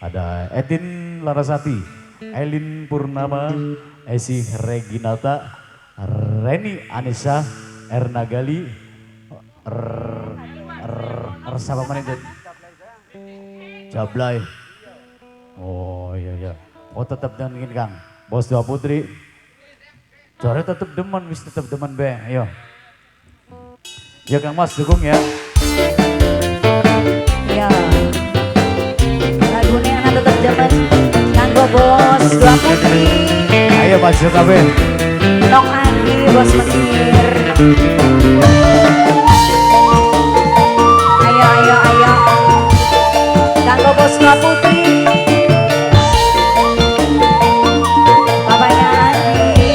Ada Etin Larasati, Elin Purnama, Esi Reginata, Reni Anissa, Erna Gali, siapa mana itu? Jablay. Oh iya iya. Oh tetap dengan Kang. Bos Dua Putri. Jare tetep demen, wis tetep demen be. Ayo. Ya Kang Mas dukung ya. Ya. Lagune anak tetep demen kanggo Bos Dua Putri. Ayo maju kabeh. Tok Agi Bos Menir. Ayo ayo ayo. Kanggo Bos Dua Putri. Bapaknya Agi.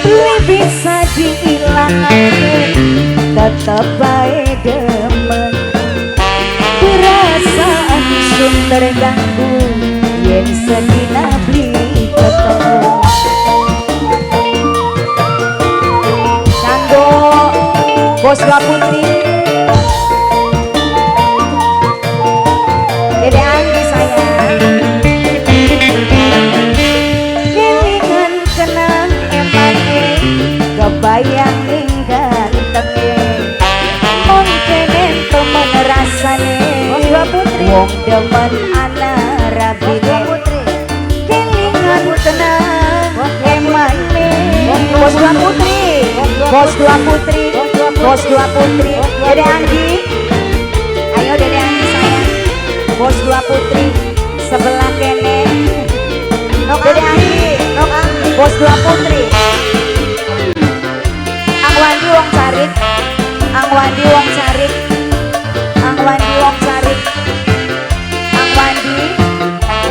Beli bisa dihilangake, tetep bae demen. Perasaan sun terganggu yen sedina beli ketemu. Kanggo Bos Dua Putri, Dede Anggi sayang. Kelingan kenang emane, kebayang ning gantenge. Mungkin temen rasane, wong demen ana rabine. Kelingan tenang emane. Bos Dua Putri, Bos Dua Putri, Bos Dua Putri, Dede Anggi. Ayo Dede Anggi sayang. Bos Dua Putri sebelah kene. Dede Anggi, Bos Dua Putri. Ang Wandi wong carik, Ang Wandi wong carik, Ang Wandi wong carik, Ang Wandi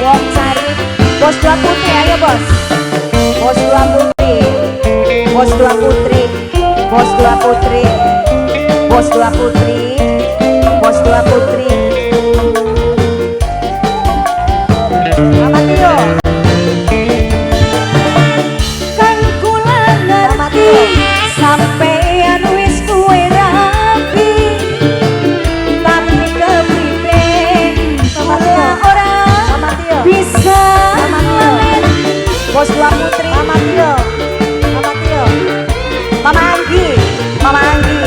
wong carik. Bos Dua Putri, ayo bos. Bos Dua Putri, Bos Dua Putri, Bos Dua Putri, Bos Dua Putri, Bos Dua Putri. Mama Tio. Kan kula ngerti sampean wis duwe rabi, tapi kepribe kula ora bisa. Bos Dua Putri, Mama Tio, Mama Tio, Mama Anggi, Mama Anggi.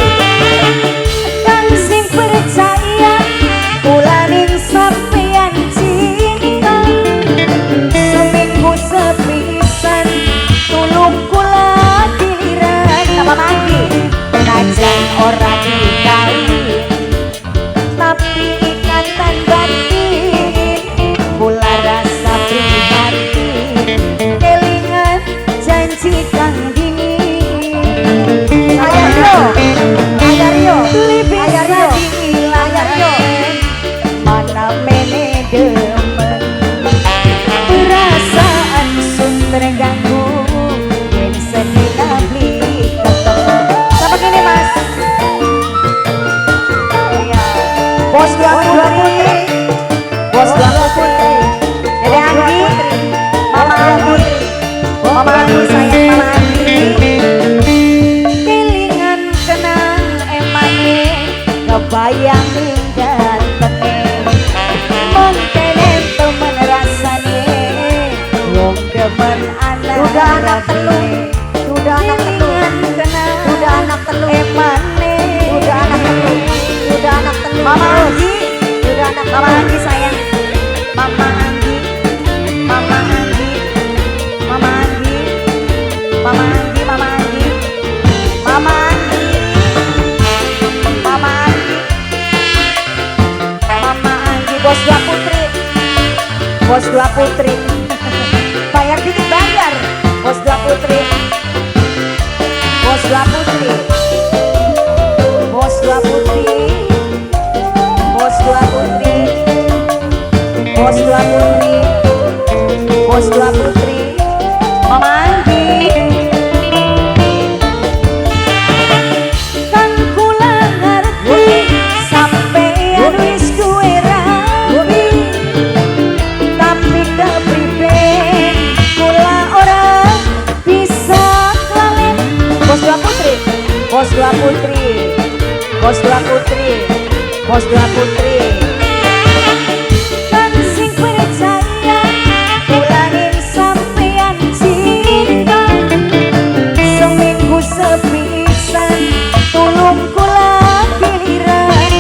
Kang sing percaya kula ning sampean cinta, seminggu sepisan tulung kula giliran. Mama Anggi, najan ora dikawin tapi ikatan batin kula rasa prihatin, kelingan janji kang dini. Ayah Rio, Ayah Rio, Ayah Rio, Ayah Rio. Mana mene demen, perasaan sun terganggu yen sedina beli ketemu. Siapa gini mas? Iya. Bos Dua Putri, Bos Dua Putri, Dede Anggi, Mama Anggi, Mama Anggi sayang, Mama Anggi. Kelingan kenang emane, kebayang ning gantenge. Mengkene temen rasane, wong demen anak Duda anak telu, duda anak telu, kenang duda anak telu, emane. Duda anak telu, duda anak telu. Mama Anggi, duda anak Mama Anggi sayang, Mama Anggi, Mama Anggi, Mama Anggi, Mama Anggi, Mama Anggi, Mama Anggi, Mama Anggi, Mama Anggi. Bos Dua Putri, Bos Dua Putri. Bayar dikit bayar. Bos Dua Putri, Bos Dua Putri, Bos Dua Putri, Bos Dua Putri, Bos Dua Putri, Bos Dua Putri, Mama Anggi. Kan kula ngerti sampean wis duwe rabi, tapi kepribe kula ora bisa klalen. Bos Dua Putri, Bos Dua Putri, Bos Dua Putri, Bos dua putri. Kang sing percaya kula ning sampean cinta, seminggu sepisan tulung kula giliran,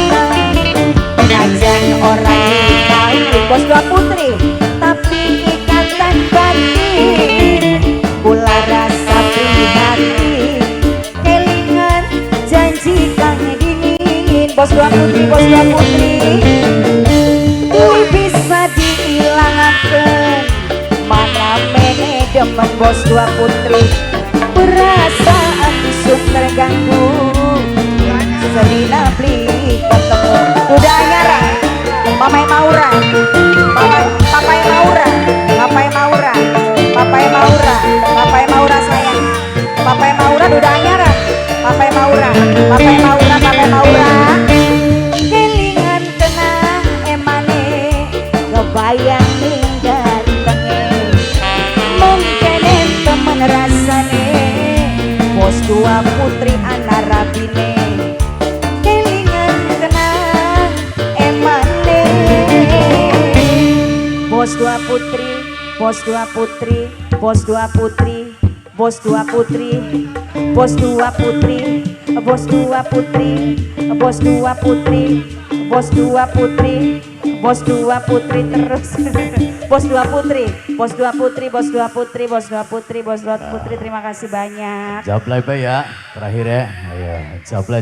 najan ora nikahi bos dua putri, tapi ikatan batin kula rasa prihatin, kelingan janji kang dingin. Bos dua putri, bos dua putri, kuwi bisa diilangaken mana mene demen. Bos dua putri, perasaan isuk terganggu, sedina beli ketemu. Udah anyara Mamai Maura, Papai, Papai Maura, Papai Maura, Papai Maura, Papai Maura sayang, Papai Maura, udah anyara Papai Maura, Papai Maura, Papai Maura. Kelingan tenang emane, kebayang ninggal tenge, mungkin temen rasane. Bos dua putri anak rabine, kelingan kenang emane. Bos dua putri, bos dua putri, bos dua putri, bos dua putri, bos dua putri, bos dua putri, bos dua putri, bos dua putri, bos dua putri terus, bos dua putri, bos dua putri, bos dua putri, bos dua putri, bos dua putri. Terima kasih banyak. Jablay ya, terakhir ya. Ayo, jablay.